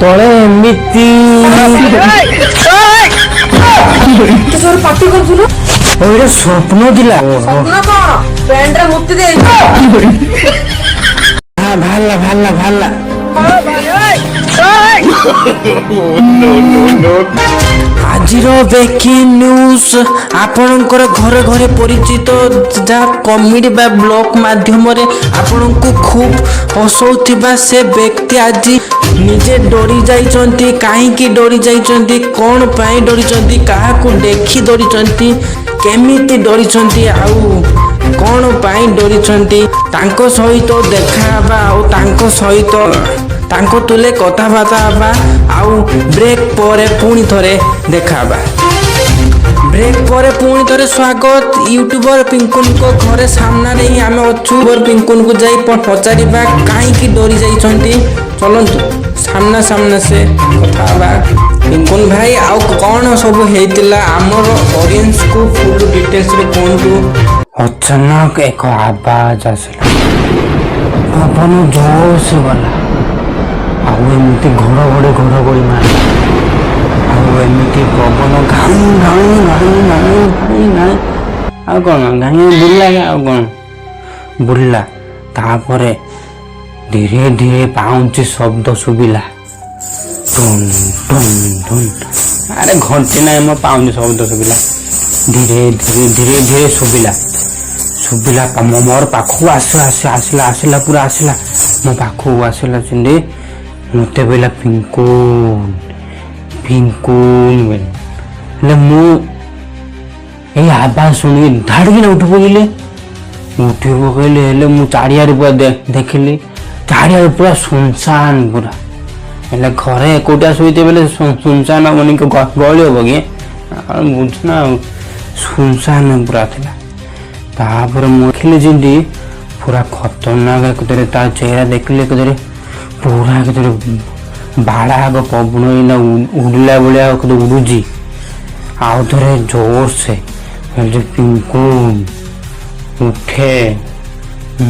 ତଳେ ଏମିତି ଏତେ ଜୋର ପାଟି କରୁଥିଲୁ? ଏଇଟା ସ୍ୱପ୍ନ ଥିଲା। ସ୍ୱପ୍ନ କଣ, ପ୍ୟାଣ୍ଟରେ ମୁତି ଦେଇଛୁ। ହଁ, ବାହାରିଲା ବାହାରିଲା ବାହାରିଲା। ଆଜିର ବ୍ରେକିଂ ନ୍ୟୁଜ୍, ଆପଣଙ୍କର ଘରେ ଘରେ ପରିଚିତ, ଯାହା କମେଡି ବା ବ୍ଲଗ ମାଧ୍ୟମରେ ଆପଣଙ୍କୁ ଖୁବ୍ ହସଉଥିବା ସେ ବ୍ୟକ୍ତି ଆଜି ନିଜେ ଡରି ଯାଇଛନ୍ତି। କାହିଁକି ଡରି ଯାଇଛନ୍ତି, କ'ଣ ପାଇଁ ଡରିଛନ୍ତି, କାହାକୁ ଦେଖି ଡରିଛନ୍ତି, କେମିତି ଡରିଛନ୍ତି ଆଉ କ'ଣ ପାଇଁ ଡରିଛନ୍ତି, ତାଙ୍କ ସହିତ ଦେଖା ହେବା ଆଉ ତାଙ୍କ ସହିତ ତାଙ୍କ ତୁଲେ କଥାବାର୍ତ୍ତା ହେବା ଆଉ ବ୍ରେକ୍ ପରେ ପୁଣି ଥରେ ଦେଖା ହେବା। ବ୍ରେକ୍ ପରେ ପୁଣି ଥରେ ସ୍ୱାଗତ। ୟୁଟ୍ୟୁବର ପିଙ୍କୁନଙ୍କ ଘରେ ସାମ୍ନାରେ ହିଁ ଆମେ ଅଛୁ। ପିଙ୍କୁନକୁ ଯାଇ ପଚାରିବା କାହିଁକି ଡରି ଯାଇଛନ୍ତି। ଚଲନ୍ତୁ, ସାମ୍ନା ସାମ୍ନା ସେ କଥା ହେବା। ପିଙ୍କୁନ ଭାଇ, ଆଉ କ'ଣ ସବୁ ହେଇଥିଲା, ଆମର ଅଡ଼ିଏନ୍ସକୁ ଫୁଲ୍ ଡିଟେଲ୍ସରେ କୁହନ୍ତୁ। ଅଚାନକ ଏକ ଆବାଜ ଆସିଲା, ପବନ ଜୋରସେ ଗଲା ଆଉ ଏମିତି ଘଡ଼ଘଡ଼ି ଘଡ଼ଘଡ଼ି ମାରିଲା ଆଉ ଏମିତି ପବନ ଘାଇଁ ଘାଇଁ ଘାଇଁ ଘାଇଁ ଘାଇଁ ଘାଇଁ ଆଉ କ'ଣ ଘାଇଁ ବୁଲିଲା, ଆଉ କ'ଣ ବୁଲିଲା। ତାପରେ ଧୀରେ ଧୀରେ ପାଉଁଜି ଶବ୍ଦ ଶୁଭିଲା, ଟୁନ୍ ଟୁନ୍ ଟୁନ୍। ଆରେ ଘଣ୍ଟି ନାହିଁ ମୋ, ପାଉଁଜି ଶବ୍ଦ ଶୁଭିଲା। ଧୀରେ ଧୀରେ ଧୀରେ ଧୀରେ ଶୁଭିଲା ଶୁଭିଲା, ମୋର ପାଖକୁ ଆସ ଆସ ଆସିଲା ଆସିଲା, ପୁରା ଆସିଲା ମୋ ପାଖକୁ ଆସିଲା। ଯେମିତି ମତେ କହିଲା, "ପିଙ୍କୁନ, ପିଙ୍କୁନ" ବୋଲି। ହେଲେ ମୁଁ ଏଇ ଆବାଜ ଶୁଣିକି ଧାଡ଼ିକିନା ଉଠି ପକେଇଲି, ଉଠି ପକେଇଲି। ହେଲେ ମୁଁ ଚାରିଆଡ଼େ ପୁରା ଦେଖିଲି, ଚାରିଆଡ଼େ ପୁରା ସୁନସାନ ପୁରା। ହେଲେ ଘରେ ଏକୁଟିଆ ଶୋଇଥିବେ ବେଲେ ସୁନସାନ ହବନି କି ଗହଳି ହବ କି? ଆଉ ବୁଝୁନା, ଆଉ ସୁନସାନ ପୁରା ଥିଲା। ତାପରେ ମୁଁ ଦେଖିଲି ଯେମିତି ପୁରା ଖତରନାକ ଏକଥରେ ତା ଚେହେରା ଦେଖିଲି, ଏକଥରେ ପୁରା ଏକଥରେ ବାଡ଼ା ଆଗ ପବନ ଏଇନା ଉଡ଼ିଲା ଭଳିଆ ଏକଥରେ ଉଡୁଛି। ଆଉ ଥରେ ଜୋରସେ କହିଲେ, "ପିଙ୍କୁ, ଉଠେ।"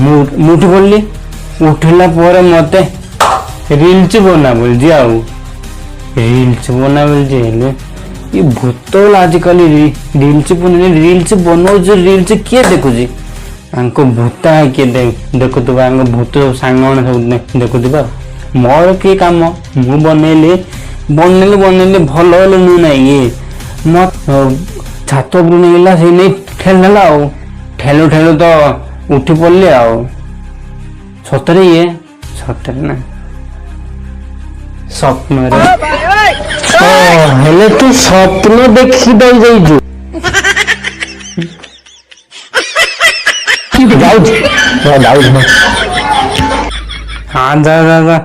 ମୁଁ ଉଠି ପଡ଼ିଲି। ଉଠିଲା ପରେ ମତେ ରିଲ୍ସ ବନା ବୋଲଛି, ଆଉ ରିଲ୍ସ ବନା ବୋଲଛି। ହେଲେ ଏ ଭୂତ ହେଲା, ଆଜିକାଲି ରିଲ୍ସ ବନେଇଲେ, ରିଲ୍ସ ବନଉଛି, ରିଲ୍ସ କିଏ ଦେଖୁଛି? ଆଙ୍କ ଭୂତା କିଏ ଦେଖୁଥିବ, ଆଙ୍କ ଭୂତ ସାଙ୍ଗମାନେ ସବୁ ଦେଖୁଥିବ ଆଉ। ମୋର କି କାମ? ମୁଁ ବନେଇଲି ବନେଇଲି ବନେଇଲି, ଭଲ ହେଲେ ମୁଁ ନାଇଁ ଇଏ ମୋ ଛାତ ଉପରୁ ନେଇଗଲା, ସେଇ ନେଇ ଠେଲିଦେଲା ଆଉ ଠେଲୁ ଠେଲୁ ତ ଉଠି ପଡ଼ିଲି। ଆଉ ସତରେ ଇଏ ସତରେ ନା ସ୍ୱପ୍ନରେ? ଓ, ହେଲେ ତୁ ସ୍ୱପ୍ନ ଦେଖି ଦେଇ ଯାଇଛୁ। ଯାଉଛି ଯାଉଛି। ହଁ, ଯା ଯା ଯା।